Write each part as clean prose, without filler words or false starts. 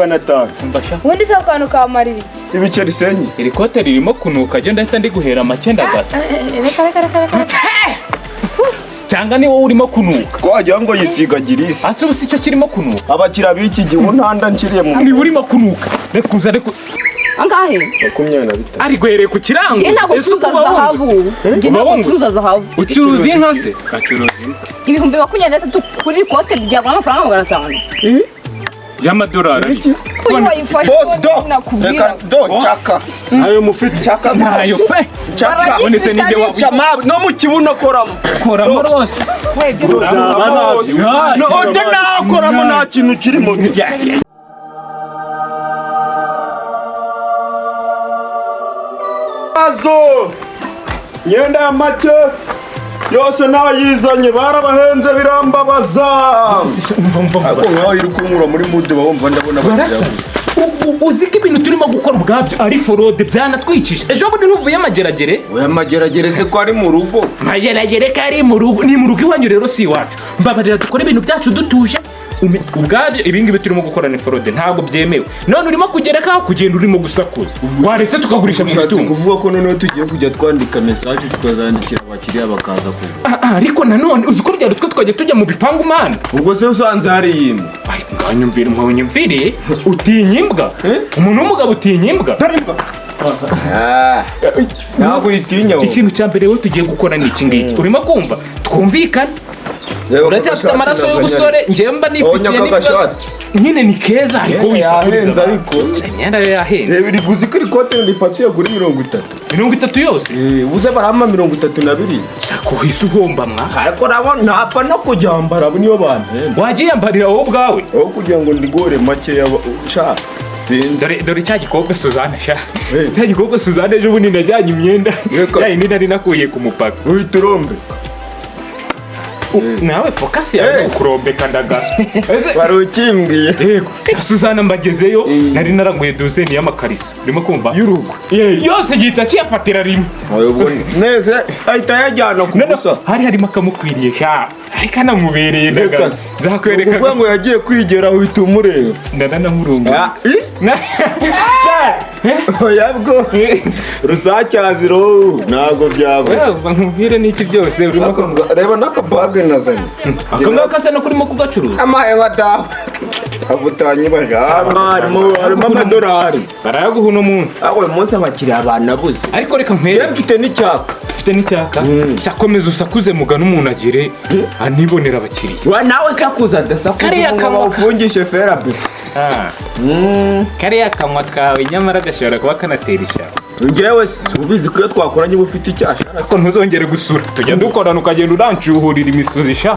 500. Ubundi se ako kantu kamarira iki? Ibiceri senye. Iri kote ririmo kunuka, genda ndahita ndiguhera make ndagaso. Reka reka reka reka. Cyangwa ni wowe urimo kunuka. Ko wagira ngo yisiga girisi. Ase ubu si cyo kirimo kunuka. Abakiriya b'iki gihe ubu ntanda nshyiriye mu. Niba urimo kunuka. Reka uza reka. Angahe? 25. Ari guhereye ku kirango. Njye ntabwo ncuruza zahabu. Njye ntabwo ncuruza zahabu. Ucuruza inka se? Acuruza inka. 23,000 kuri kote ryagura amafaranga 500. Y'amadolari. Boss do. Reka do chaka. Ayo mufite chaka ntayo pe. Chaka. None se nijye wa chama no mu kibuno koramo. Koramo rwose. No ode nakoramo nta kintu kirimo. Azo. Nyenda ya make yose nayizanye barabahenze birambabaza. Ariko nkaho iri kunkura muri mood bawumva ndabona bakira. Uzi ko ibintu turimo gukora ubwabyo ari forode byanatwicisha. Ejo bundi ntuvuye amageragere? Oya amageragere se ko ari mu rugo. Mageragere ko ari mu rugo. Ni mu rugo iwanyu rero si iwacu. Mbabarira dukore ibintu byacu dutuje. Ubwabyo ibi ngibi turimo gukora ni forode ntabwo byemewe. None urimo kugereka aho kugenda urimo gusakuza. Waretse tukagurisha mu mitungo. Kuvuga ko noneho tugiye kujya twandika message tukazandikira abakiriya bakaza kugura. Ariko nanone uzi ko byari twe twajya tujya mu bipangu mana. Ubwo se usanze hari yimwe. Nganyumvira mwanyumvire utinya imbwa. Umuntu w'umugabo utinya imbwa. Ntabwo uyitinya wowe. Ikintu cya mbere wowe tugiye gukora ni iki ngiki. Urimo kumva twumvikane. Uracyafite amaraso y'ubusore njyewe mba nifitiye n'ibibazo. Nyine ni keza ariko wisakuriza. Ariko imyenda yo yahenze. Reba iri guzi ko iri kote rifatiye kuri 30. 30 yose? Uze barama 32. Shaka uhise uhomba mwa. Ariko nabo ntapfa no kujyambara niyo bampemba. Wagiye yambarira wowe ubwawe. Aho kugira ngo ndigore make ya sha. Dore cya gikobwa Suzanne sha. Cya gikobwa Suzanne ejo bundi najyanye imyenda. Ya yindi nari nakuye ku mupaka. Uyiturombe. Nawe focus yawe kurombeka ndagaso. Wari ukimbwiye. Yego. Suzanne mbagezeyo nari naranguye dozeni y'amakariso. Urimo kumva? Y'urugo. Yose gihita kiyafatira rimwe. Neze ahita yajyana ku busa. Hari harimo akamukwiriye sha. Ariko anamubereye ndagaso. Nzakwereka. Kuvuga ngo yagiye kwigera uhita umureba. Ndanamurunguritse. Oya bwo. Rusacyaziro ntago byaba. Oya nkubwire n'iki byose urimo kumva. Reba n'akabage nazanye. Ako ngako se no kurimo kugacuruza. Amaye nka dawe. Avutanye baje. Harimo amadolari. Barayaguha uno munsi. Aho uyu munsi abakiriya banabuze. Ariko reka nkwereke. Mfite n'icyaka. Mfite n'icyaka. Cyakomeza usakuze mugana umuntu agere anibonera abakiriya. Wa nawe sakuza ndasakuza. Kariya kanwa ufungishe ferabe. Kariya kanwa kawe nyamara gashobora kuba kanatera ishyaka. Njyewe ubizi ko iyo twakoranye uba ufite icyashara. Ariko ntuzongere gusura. Tujya dukorana ukagenda urancuhurira imisozi sha.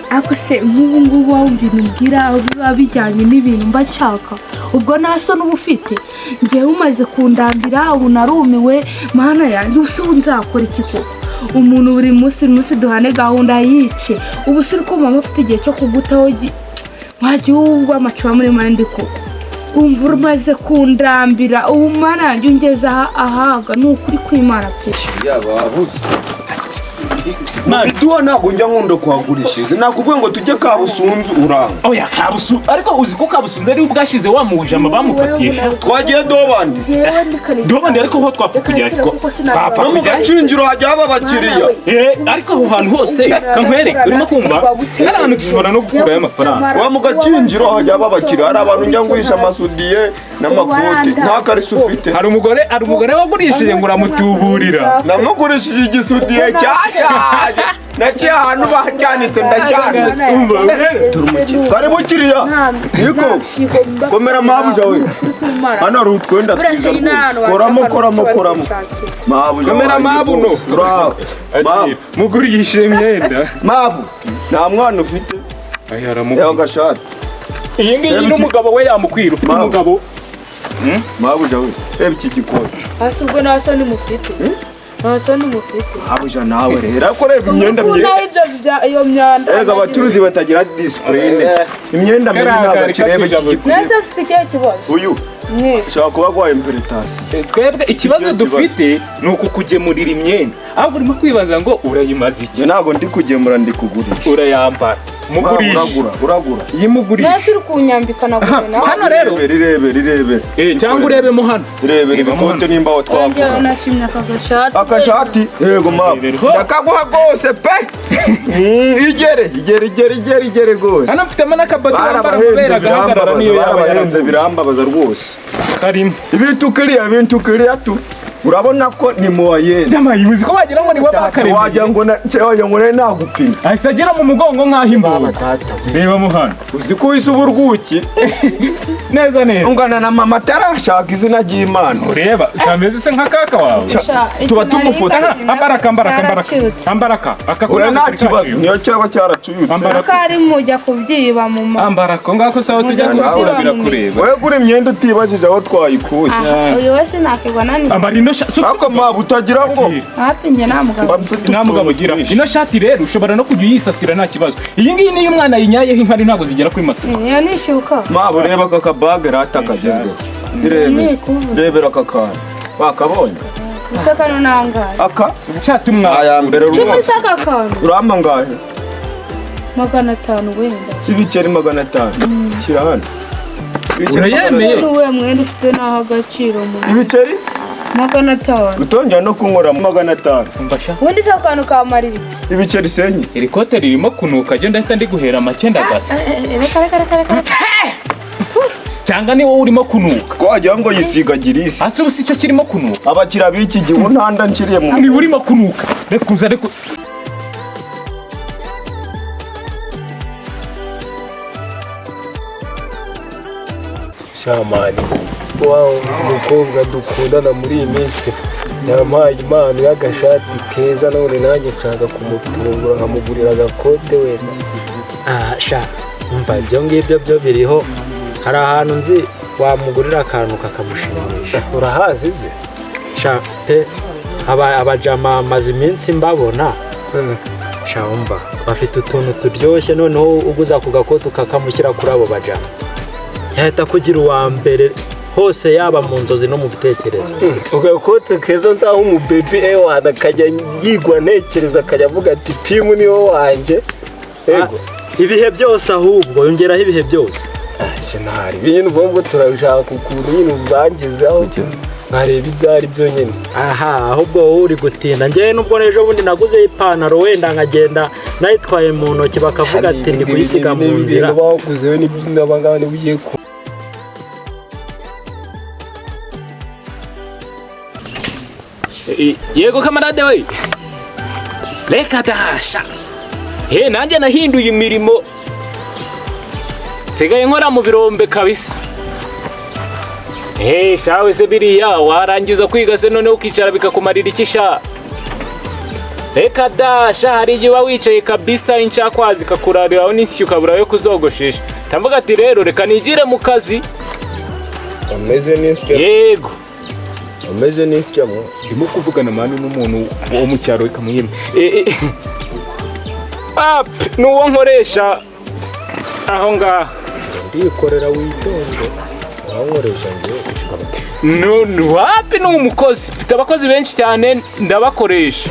Ariko se nk'ubu ngubu wumva ibintu mbwira biba bijyanye n'ibintu mba nshaka. Ubwo nta so n'uba ufite. Njyewe umaze kundambira ubu narumiwe mana yanjye ubu nzakora iki koko? Umuntu buri munsi duhane gahunda yice. Ubu se uri mama ufite igihe cyo kugutaho wajya ugwa amacupa muri mandi koko. Umva umaze kundambira ubu mana yanjye ungeze ahaga ni ukuri kw'Imana pe. Yababuze. Biduha ntabwo njya nkunda kuhagurishiriza. Nakubwiye ngo tujye Kabusunzu uranga. Oya Kabusunzu ariko uzi ko Kabusunzu ari ubwashize wa mujama bamufatiye sha. Twagiye Dobandi. Dobandi ariko ho twapfa kujya. Twapfa no mu Gakinjiro hajya haba abakiriya. Ariko aho hantu hose kankwereke urimo kumva hari ahantu dushobora no gukurayo amafaranga. Wa mu Gakinjiro hajya haba abakiriya hari abantu njya ngurisha amasudiye n'amakoti nta kariso ufite. Hari umugore wagurishije ngo uramutuburira. Namugurishije igisudiye cyashaje. Naciye ahantu bacyanitse ndacyanitse. Karibu kiriya. Niko. Komera mabuja we. Hano hari utwenda twiza. Koramo koramo koramo. Mabuja. Komera mabuno. Mugurishe imyenda. Mabu. Nta mwana ufite. Aya aramukwira. Yaga gashati. Iyi ngiyi n'umugabo we yamukwira ufite umugabo. Mabuja we. Reba iki gikoni. Hasi ubwo nta soni mufite. Nta soni mufite. Abuja nawe rero ariko reba imyenda Mukunda myiza. ibyo iyo myanda. Erega abacuruzi batagira disipurine. Imyenda mibi Kariya ntabwo kari kireba iki katujabutse. gikwiye. Nese mfite ikihe kibazo? Uyu Mwe. ushobora kuba arwaye imperitasi. Twebwe ikibazo Icyo kibazo. dufite ni ukukugemurira imyenda, ahubwo urimo kwibaza ngo urayimaze iki? Njye ntabwo ndi kugemura, ndi kugurisha. Urayambara mugurisha. Uragura, uragura. Yimugurisha. Nese uri kunyambika naguze nawe. Hano rero. Rirebe, rirebe. Cyangwa urebemo hano. Rebera Rebamo ibikote hano. nimba aho Njyewe twakora. nashimye aka gashati. Akashati yego mama. Rebera ho. Ndakaguha rwose pe. Igere igere igere igere igere rwose. Hano mfitemo n'akabodi wambara Barabahenze amabere agahagarara birambabaza, niyo yaba barabahenze yaraguze. birambabaza rwose. Karimo. Ibintu kiriya, ibintu kiriya tu urabona ko ni muwayene. Jamayi uzi ko wagira ngo nibo bakaremye. Wagira ngo wagira ngo nari nagupima. Ahise agera mu mugongo nk'aho imbunda. Reba mo hano. Uzi ko wise uburwuki. Neza neza. Ungana na mama atarashaka izina ry'Imana. Ureba sameze se nka kaka wawe. Sha, iki Tuba nari tumufotora. ngashimye, Ambaraka, ambaraka, ambaraka. cyaracutse. Ambaraka aka Oya nta kari kibazo kaciyutse. niyo cyaba cyaracuyutse. Ambara. Akari mujya kubyiba mu ma. Ambaraka ngako sawa tujya Mujya kubikura kubyiba mu birakureba. Wowe gura imyenda utibajije aho twayikuye. Aha, uyu wese nakigwa nani. Ambara ino shati. Ariko maba utagira ngo Hafi njye nta mugabo. mba mfite Nta mugabo utuntu ugira. twinshi. Ino shati rero ushobora no kujya uyisasira nta kibazo. Iyi ngiyi niyo umwana yinyayeho inkari ntabwo zigera kuri matora. Iyo ni ishuka. Maba ureba aka kabage rata kagezweho. Irebe. Ni Rebera aka kantu. Wakabonye? Gusa kano nangaye. Aka? Shati umwana. Aya mbere Cumi rwose. se aka kantu. Urampa ngahe? 500 wenda. Ibiceri 500. Shyira hano. Ibiceri Urayemeye? Ni uwuhe mwenda ufite naho agaciro mu Ibiceri? 500. Utongera no kunkora 500. Ubundi se ako kantu kamarira iki? Ibiceri senyi. Iri kote ririmo kunuka genda ndahita ndiguhera make ndagasa. Reka reka reka reka. Cyangwa ni wowe urimo kunuka. Ko wagira ngo yisiga girisi. Ase ubu si cyo kirimo kunuka. Abakiriya b'iki gihe ubu ntanda nciriye mu Niba urimo kunuka. Reka uza reka. Shamani wa mukobwa dukundana muri iyi minsi yampaye impano y'agashati keza, none nanjye nshaka kumutungura nkamugurira agakote wenda. Ah, sha umva ibyo ngibyo byo biriho, hari ahantu nzi wamugurira akantu kakamushimisha. Urahazi ze? Sha pe abajama maze iminsi mbabona. Sha umva bafite utuntu turyoshye, noneho uguza ako gakote ukakamushyira kuri abo bajama yahita kugira uwa mbere hose, yaba mu nzozi no mu bitekerezo. Agakote keza nzaho umubebi ewana akajya yigwa ntekereza akajya avuga ati pimu niwo wanjye. Yego. Ibihe byose, ahubwo yongeraho ibihe byose. Ntari nyine ubwo ngubwo turabishaka ukuntu nyine ubangizaho nkareba ibyo ari byo nyine. Aha ahubwo wowe uri gutinda, njyewe nubwo n'ejo bundi naguze ipantaro wenda nkagenda nayitwaye mu ntoki bakavuga ati ndi kuyisiga mu nzira. Ibintu baguzeho n'ibyo abangaba niba ugiye ku Yego kamarade we. Reka dasha. Nanjye nahinduye imirimo. Nsigaye nkora mu birombe kabisa. Shawe se biriya warangiza kwiga se noneho ukicara bikakumarira iki sha? Reka dasha, hari igihe uba wicaye kabisa inshakwazi ikakurariraho n'isyo ukabura yo kuzogoshesha. Ndavuga ati rero reka nigire mu kazi. Ameze n'isya. Yego. Ameze n'isya mo. Ndimo kuvugana mani n'umuntu wo mu cyaro ikamuyima. Nuwo nkoresha aho ngaho. Ndikorera witonde. Urankoresha njyewe. No, wapi ni umukozi. Mfite abakozi benshi cyane ndabakoresha.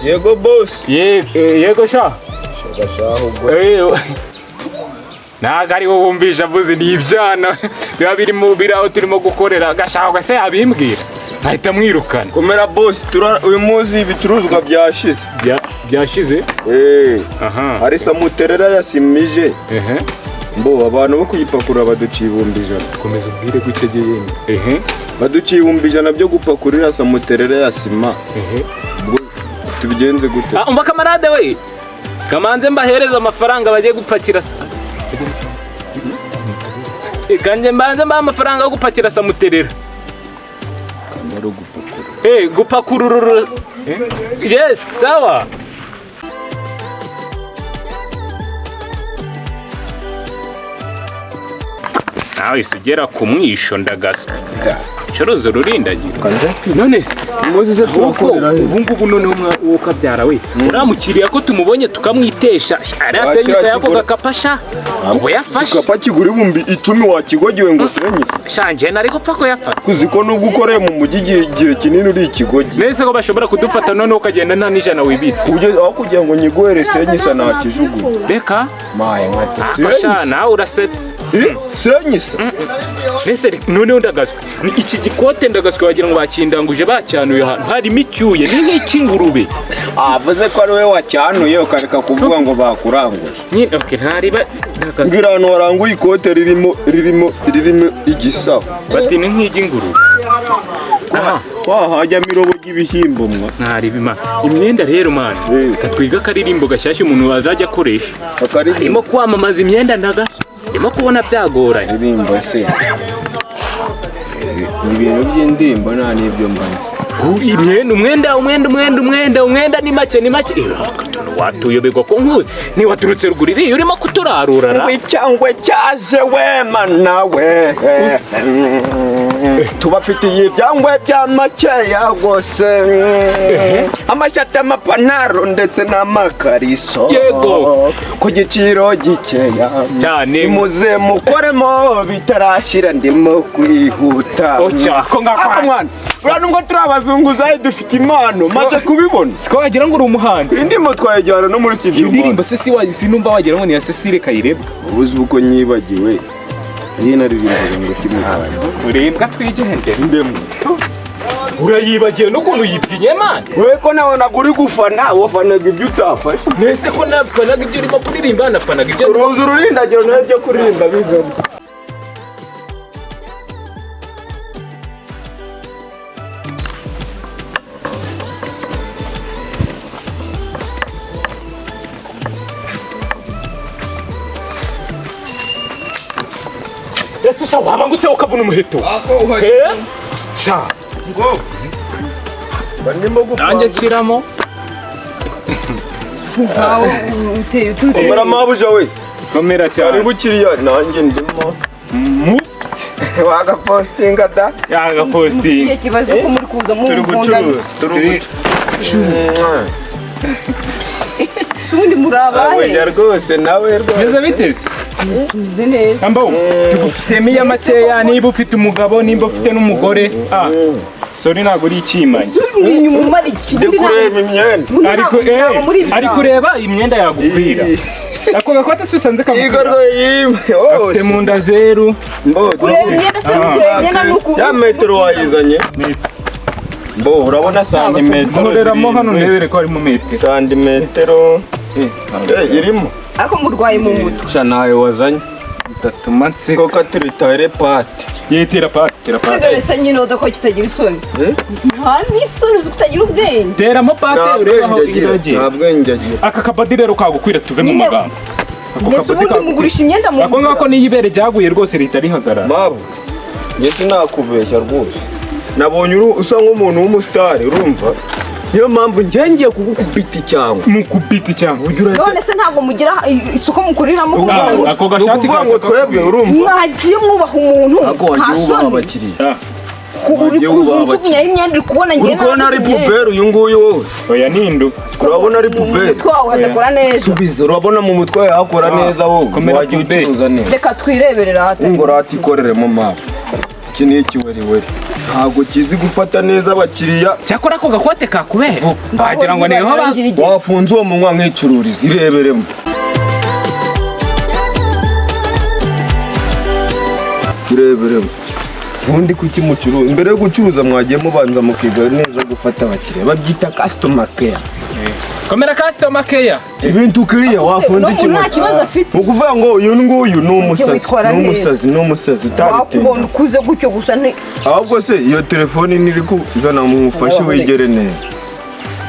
Yego boss. Yego, yego sha. Shagashaho ubwo. Ntago ari wowe wumvisha avuze ni ibyana biba biri mu biraho turimo gukorera gashaka gase yabimbwira nkahita mwirukana. Komera boss, uyu munsi ibicuruzwa byashize. Byashize? Aha. Hari samuterera yasimije. Ehe. Mbo abantu bo kuyipakurura baduciye 100,000. Komeza ubwire gutege yemwe. Ehe. Baduciye 100,000 byo gupakurira samuterera ya sima. Ehe. Ubwo tubigenze gute? Umva kamarade we. Kamanze mbahereza amafaranga bagiye gupakira sa. Kanjye mbanze mbaha amafaranga yo gupakira samuterera. Kamaro gupakurura. Gupakururura. Yes, sawa. Nawe se ugera ku mwisho ndagaswe. Curuza ururindagira. None se Muze se ahubwo turakorera he? ubu ngubu noneho uwo ukabyara we, uriya mukiriya ko tumubonye tukamwitesha, ariya senyisa yako gakapa sha, ubu yafashe. Gakapa kigura 10,000 wakigogiwe ngo senyisa. Sha njye nari gupfa kuyafata. Kuzi ko nubwo ukoreye mu mujyi igihe kinini uri ikigogi. Nese ko bashobora kudufata noneho ukagenda nta n'ijana wibitse. Aho kugira ngo nyiguhere senyisa nakijugunya. Reka. Maye nkata Ako sha senyisa. nawe urasetse. Senyisa. Nese noneho ndagaswe. Ni iki gikote ndagaswe wagira ngo bakindanguje bacyanuye ahantu harimo icyuye ni nk'icy'ingurube. Avuze ko ari we wacyanuye ukareka kuvuga ngo bakuranguje. Nyine okay ntariba ndagaswe. Mbwira ahantu waranguye ikote ririmo igisaho. Bati ni nk'iry'ingurube. Aha. Wahajyamo irobo ry'ibishyimbo mwa. Ntariba imana. Imyenda rero man. Reka twige akaririmbo gashyashya umuntu azajya akoresha. Akaririmbo. Arimo kwamamaza imyenda ndagaswe. Ndimo kubona byagoranye. Indirimbo se. Ibintu by'indirimbo nta n'ibyo mbanza. Imyenda umwenda ni make ni make. Watuyoberwa ko nkuzi ntiwaturutse ruguru iriya urimo kuturarura ra. Icyangwe cyaje we mana we. Tubafitiye ibyangwe bya makeya rwose. Amashati, amapantaro ndetse n'amakariso. Yego. Ku giciro gikeya. Cyane. Nimuze mukoremo bitarashyira ndimo kwihuta. Ocha, ko ngakwa. Ako mwana, uriya nubwo turi abazunguzayi dufite impano, maze kubibona. Siko wagira ngo uri umuhanzi. Indirimbo twayijyana no muri studio. Iyo ndirimbo se si wayi sinumva wagira ngo ni ya Cecile Kayirebwa. Ubuze uko nyibagiwe. Iyi naririmbaga ngo kimwe. Urebwa twigendere. Ndemo. Urayibagiwe n'ukuntu yibyinnye man. Wewe ko nabonaga uri gufana, wafanaga ibyo utafashe. Nese ko nafanaga ibyo urimo kuririmba, nafanaga ibyo. Uruzi ururindagiro nawe byo kuririmba bivamo. Ese sha wabangutse ukavuna umuheto. Sha. Ngo. Bandimo gupanga. Nanjye kiramo. Ngaho uteye uturutse. Komera mabuja we. Komera cyane. Karibu kiriya nanjye ndimo. Wagapostinga da. Yagapostinga. Iki kibazo ko muri kuza mu Turi gucuruza. Turi gucuruza. Ubundi murabahe. Oya rwose nawe rwose. Neza biteze. Tuze neza. Ambo tugufitemo iya makeya niba ufite umugabo nimba ufite n'umugore. Ah. Sorry ntago uri ikimanyi. Suri inyuma umara iki? Ndi kureba imyenda. Ariko ari kureba imyenda yagukwira. Ako gakote se usanze kamukura. Afite mu nda zeru. Kureba imyenda se kureba imyenda nuku. Ya metero wayizanye. Mbo urabona santimetero. Nkoreramo hano ndebere ko harimo metero. Santimetero. Irimo. Ako murwaye mu mutwe. Cha nawe wazanye. Tatuma nseka. Koko turitere pate. Yitira pate, tira pate. Dore se nyine uza ko kitagira isoni. Nta n'isoni zo kutagira ubwenge. Teramo pate urebe aho iragiye. Nta bwenge agira. Aka kabadi rero kagukwira tuve mu magambo. Ako kabadi kamugurisha imyenda mu. Ako ngako niyo ibere ryaguye rwose rihita rihagarara. Mabo. Njye sinakubeshya rwose. Nabonye usa nk'umuntu w'umusitari urumva. Niyo mpamvu ngiye kugukubita icyangwe. Mukubita icyangwe. None se ntabwo mugira isoko mukuriramo ako gashati ngo twebwe urumva. Mwagiye mwubaha umuntu. Nta soni. Uri kuzujugunya imyenda uri kubona ngiye. Uri kubona ari puberi uyu nguyu wowe. Oya nindu. Urabona ari puberi. Umutwe wawe adakora neza. Subiza urabona mu mutwe wawe hakora neza wowe. Wagiye ucuruza neza. Reka twirebere rata. Ngo rata ikoreremo mama. Iki ni ikiweriweri. Ntabwo kizi gufata neza abakiriya. Cyakora ako gakote kakubera. Wagira ngo niho wafunze uwo munywa nk'icururiza ireberemo. Ireberemo. Ubundi kuki mucuruza? Mbere yo gucuruza mwagiye mubanza mukiga neza gufata abakiriya. Babyita customer care. Komera customer care. Ibintu kiriya wafunze iki? Nta kibazo afite. Ukuvuga ngo uyu nguyu ni umusazi, ni umusazi, ni umusazi utabitenda. Wakubona ukuze gutyo gusa nti. Ahubwo se iyo telefone niri kuzana mumufashe wigere neza.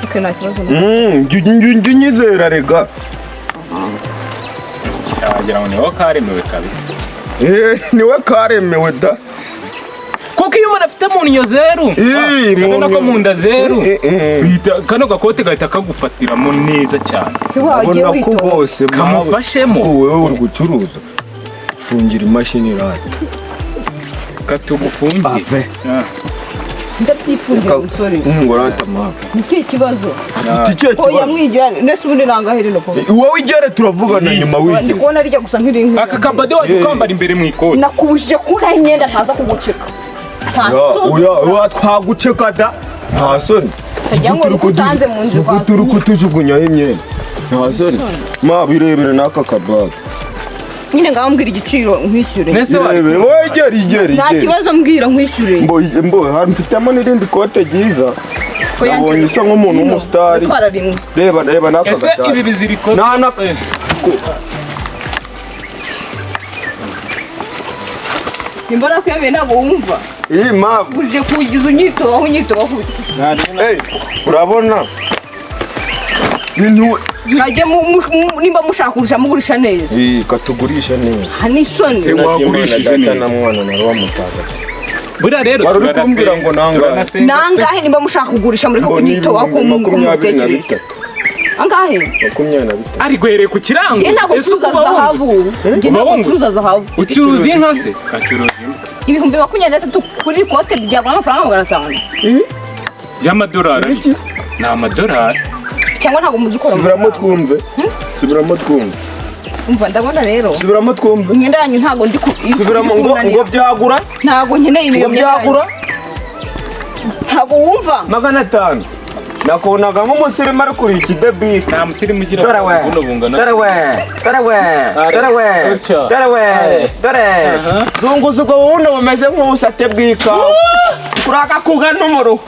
Okay nta kibazo. Njye nyizera rega. Wagira ngo niwe karemewe kabisa. Niwe karemewe da. Kuko iyo umuntu afite mu nnyo zeru, ubona ko mu nda zeru, kano gakote gahita kagufatiramo neza cyane. Si wagiye witonda. Kamufashemo. Wowe uri gucuruza. Fungira imashini rata. Katugufungiye. Ave. Ndabyifurije musore. Ngorata mama. Ni ikihe kibazo? Ufite ikihe Oya kibazo? mwigira nese ubundi nangahe rino kote? Wowe igere turavugana nyuma Ndi wigeze. kubona rijya gusa nk'iri Aka kabade wajya ukambara imbere mu ikoti. Nakubujije kuntaho imyenda ntaza kuguceka. Nta Ya, soni. oya, oya twaguceka da. Nta soni. Utagira ngo utanze mu nzu kwa Turi kutujugunyaho imyenda. Nta soni. Ma birebere n'aka kabaga. Nyine ngaho mbwira igiciro nkwishyure. Nese wari Birebere. Wowe igere igere. Nta igere. kibazo mbwira nkwishyure. Mbo mbo hari mfitemo n'irindi kote ryiza. Nabonye usa nk'umuntu w'umusitari. Twara rimwe. Reba reba n'aka Ese gashati. ibi biziriko Nta na Nimba nakwiyamye ntabwo wumva. Iyi mpamvu. Uje kugiza unyitobaho unyitobaho. Hey, urabona? Bintu Mwajye nimba mushaka kugurisha mugurisha neza. eh katugurisha neza. Nta n'isoni. Se wagurishije Data neza. na mwana na Roho Mutagatifu. Buriya rero Wari uri kumbwira ngo nangahe? turanasenga. Nangahe nimba mushaka kugurisha mureke Ngo ni kunyitobaho ko 23. mutekereje. Angahe? 23. Ariko hereye ku kirango. Njye ntabwo Ese ncuruza uba zahabu. wungutse? Njye Uba ntabwo wungutse? ncuruza zahabu. Ucuruza inka se? Acuruza imbwa. 23,000 kuri ikote ryagura amafaranga 500. Y'amadolari ariko. Ni amadolari. Cyangwa ntabwo muzikora Subiramo amafaranga. twumve. Subiramo twumve. Umva ndabona rero. Subiramo twumve. Imyenda yanyu ntabwo ndi ku Subiramo ngo ngo byagura. Ntabwo nkeneye Ngo iyo myenda yanyu. byagura Ntabwo wumva. 500. Nakubonaga nk'umusirimu ari kuri iki debile. Nta musirimu ugira Dore we. buno bungana. Dore we. Dore we. Dore we. Gutya. Dore we. Dore. Aha. Zunguza ubwo buno bumeze nk'ubusate bw'ikawa. Uraka kugana umuruho.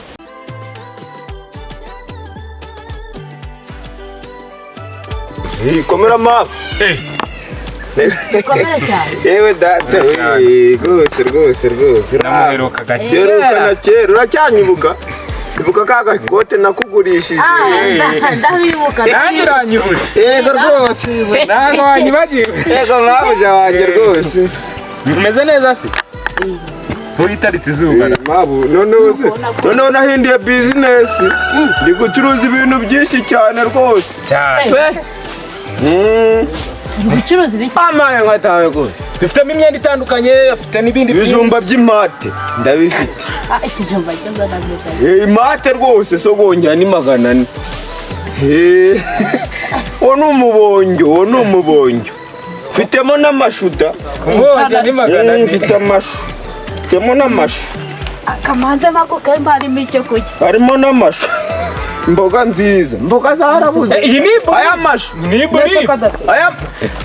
Eh, komera mama. Komera cyane. Yewe data, rwose rwose rwose. Namuheruka gake. Yerukana kera, uracyanyibuka? Ibuka ka gakote nakugurishije. Ndabibuka. Nanjye uranyibutse. Yego rwose. Ntabwo wanyibagiwe. Yego mabuja wanjye rwose. Umeze neza se? Witaritse izuba. Eh, Mabu, noneho se, noneho nahinduye business. Ndi gucuruza ibintu byinshi cyane rwose. Cyane. Pe. Ubucuruzi biki? Amaye nkatawe rwose. Dufitemo imyenda itandukanye, afite n'ibindi byinshi. Ibijumba by'imate ndabifite. Ah, ikijumba cyo ndabifite. Eh, imate rwose sogongera ni 400. Eh, uwo ni umubonjo, uwo ni umubonjo. Mfitemo n'amashuda. Umubonjo ni 400. Mfite amashu. Mfitemo n'amashu. Akamanza mako kemba harimo icyo kurya. Harimo n'amashu. Imboga nziza. Imboga zarabuze. Iyi ni ibu. Aya mashu. Ni ibu ni ibu. Aya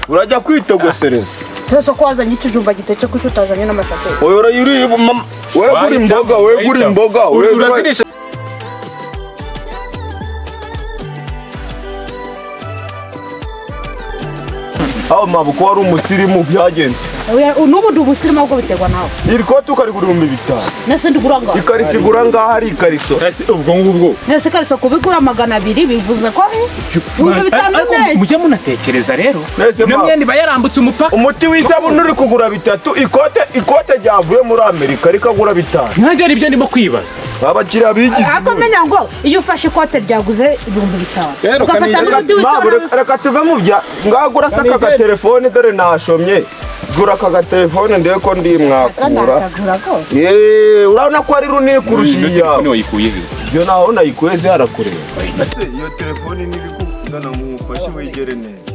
urajya kwitogosereza. Twese ko wazanye ikijumba gitetse kuki utazanye n'amashashi. Oya urayiriye mama. Wewe gura imboga, wewe gura imboga, wewe gura Urazirisha. Aho mabuko wari umusirimu byagenze. N'ubu ndi umusirimu ahubwo biterwa nawe. Iri kote ukarigura 5000. Nese ndigura ngaho. Ikariso igura ngaho ari ikariso. Ese ubwo ngubwo. Nese ikariso kubigura 200 bivuze ko 5000 Ariko neza. mujye munatekereza rero. Nese Ino ma- myenda iba yarambutse umupaka. Umuti w'isabune uri kugura 3, ikote ryavuye muri Amerika rikagura 5. Nanjye ari byo ndimo kwibaza. Abakiriya bigize. Ariko menya ngo iyo ufashe ikote ryaguze 5000 Rero ugafata kanigera- n'umuti Mabu, w'isabune. reka tuve mu bya ngagura se aka Kanigera. gatelefone dore nashomye. Gura aka gatelefone ndebe ko ndi mwakura. Nakagura rwose. Yeee, urabona ko ari runini kurusha iyi yawe. Telefone wayikuye he? Ibyo naho nayikuye ziharakureba. Ese iyo telefone ntiri kuzana ngo umufashe wigere neza.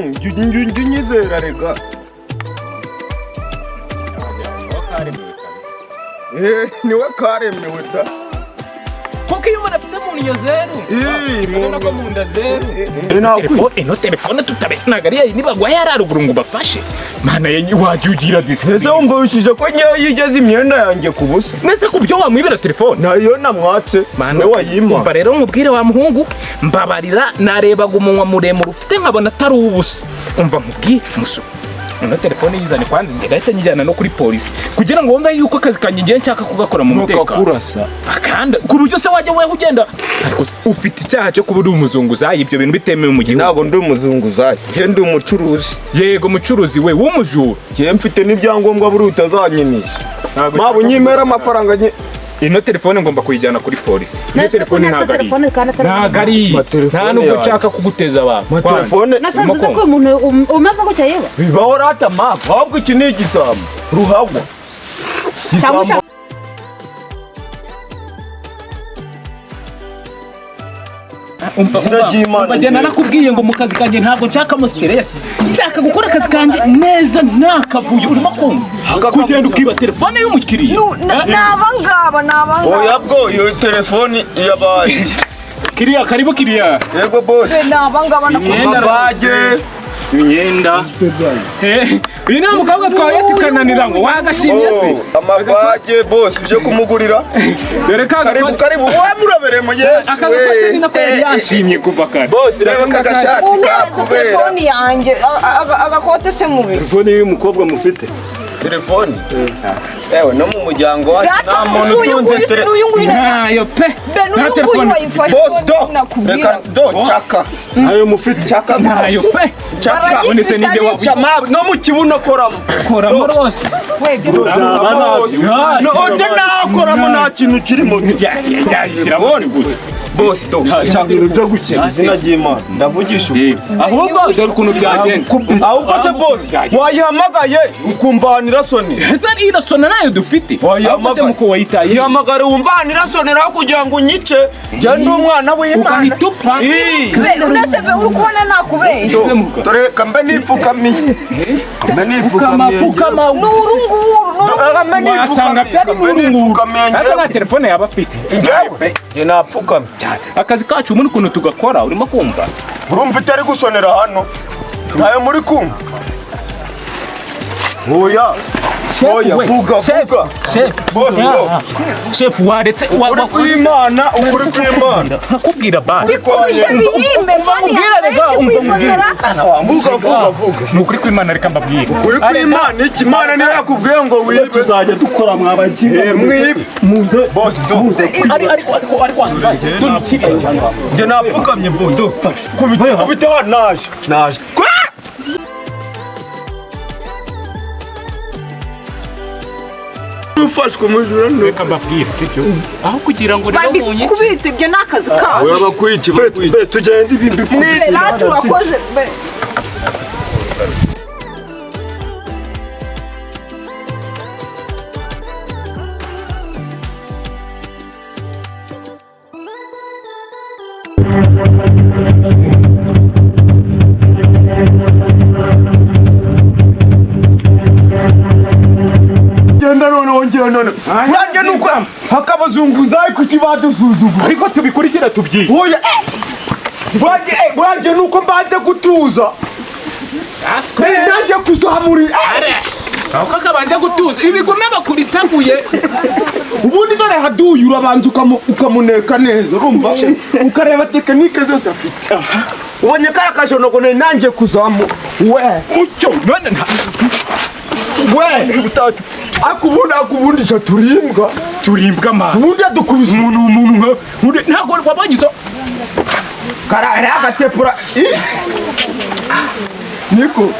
Njye unyizera rega. Eh, niwe karemewe da. Kuko iyo umuntu afite mu ndyo zeru. Ii, Urabona ko mu nda zeru. Eh, nakwi- Telefone, ino telefone tutabeshya ntabwo ari yayi nibagwa yararuguru ngo ubafashe. Mana ya wajya ugira disipline. Ese wumva wishije ko ngewe yigeze imyenda yanjye ku busa? Nese ku byo wamwibera telefone. Nayo namwatse, Mana, we wayimpa. Umva rero nkubwire wa muhungu, mbabarira narebaga umunwa muremure ufite nkabona atari uw'ubusa. Umva nkubwire muso. Ino telefone yizane kwanza njye ndahita nyijyana no kuri polisi kugira ngo wumve yuko akazi kanjye ngiye nshaka kugakora mu mutekano. Ntukakurasa. Akanda ku buryo se wajya weho ugenda ariko se ufite icyaha cyo kuba uri umuzunguzayi ibyo bintu bitemewe mu gihugu. Ntabwo ndi umuzunguzayi, njye ndi umucuruzi. Yego mucuruzi we w'umujura. Njye mfite n'ibyangombwa buri utazanyinisha. Mabu nyimera amafaranga nye. Ino telefone ngomba kuyijyana kuri polisi. Ino Nase telefone ko ntabwo ari telefone kandi atari ntabwo ari iyi. Amatelefone Nta nubwo yanjye. nshaka kuguteza abantu. Telefone Nase bivuze ko uyu muntu umaze gutya yeba bibaho rata map ahubwo iki ni igisambo ruhagwa. Cyangwa ushaka Umva, Izina umva, ry'Imana umva, genda ngiye. nakubwiye ngo mu kazi kanjye ntabwo nshakamo stress. Nshaka gukora akazi kanjye neza nta kavuyo. Urimo kumva? Kugenda ukiba telefone y'umukiriya. ni abangaba ni abangaba Oya bwo iyo telefone yabaye. Kiriya karibu kiriya. Yego boss. Be, ni abangaba Imyenda Amabage. Imyenda. Uyu ni wa mukobwa twahuye tukananira ngo wagashimye se. Oh, amabage boss uje kumugurira. Dore ka Karibu karibu wa muraberemo Yesu. Aka gakote ni nako yari yashimye kuva kare. Boss reba aka gashati kakubera. Telefone yanjye agakote se mubi. Telefone y'uyu mukobwa mufite? Telefone. Ewe no mu muryango wacu nta muntu uyu utunze nguyu telefone. n'uyu nguyu Ntayo pe. Be, Nta n'uyu nguyu telefone. wayifashe Boss do. nakubwira. Reka do chaka. Ntayo mufite? Chaka Ntayo pe. Chaka. None se nibyo wa Chama no mu kibuno koramo. koramo rwose. Byaba nabyo. No ode nakoramo nta kintu kirimo. Yayishyiramo se gute? Boss do. Chaka Ibintu byo gukina. Izina ry'Imana ndavugisha ukuri. Ahubwo dore ukuntu byagenze. Ahubwo se boss wayihamagaye ukumvanira soni. Ese irasona nayo dufite? Ahubwo se muko wayitaye. Ihamagare wumvanira soni naho kugira ngo unyice. Njye ndi umwana w'Imana. Ugahita upfa. Ii. Be, unase be uri kubona nakubeshye. Do, Ese muka. Dore kambe nipfukamiye. Kambe Pfukama nipfukamiye. pfukama. Ni uru nguru ni uru Dore kambe Wasanga nipfukamiye. byari Kambe n'urunguru. nipfukamiye Ariko njyewe. nta telefone yaba afite. Njyewe njye napfukamye. Akazi kacu ubundi ukuntu tugakora urimo kumva. Urumva itari gusonera hano. Ntayo muri kumwe. Oya. Oya vuga vuga. Chef. Boss do. Chef waretse Ukuri kw'Imana, ukuri kw'Imana. Nkakubwira basi. Biyime fani Umubwira rega, umva kwifotora. Vuga vuga vuga. Ni ukuri kw'Imana reka mbabwire. Ukuri kw'Imana iki Imana niyo yakubwiye ngo wibe. Tuzajya dukora mwabakinga. Eh, mwibe. Muze. Boss do. Ari ariko ariko ariko dore ikiriya. Njye napfukamye bo do. Kubita kubita hano naje. Naje. Ufashwe umujura no. Reka mbabwire sibyo? Aho kugira ngo rero munye Babikubita ibyo ni akazi kacu. Oya bakwice bakwice. Tugende ibimbi Be, natwe urakoze be. Genda noneho ngenda none. Nanjye nuko hakabazunguzayi kuki badusuzugura. Ariko tubikurikira tubyige. Oya. Bwanjye nuko mbanze gutuza. Nanjye kuzamura. Are. Aho kakabanje gutuza ibigume bakuritaguye. Ubundi dore haduye urabanza ukamuneka neza urumva ukareba tekinike zose afite. Ubonye kara kajonogo nanjye kuzamura. We. Ucyo none nta We. Akubundi akubundisha turimbwa. Turimbwa ma. Ubundi adukubise Umuntu nka ntabwo wabonye izo karara agatepura. Niko.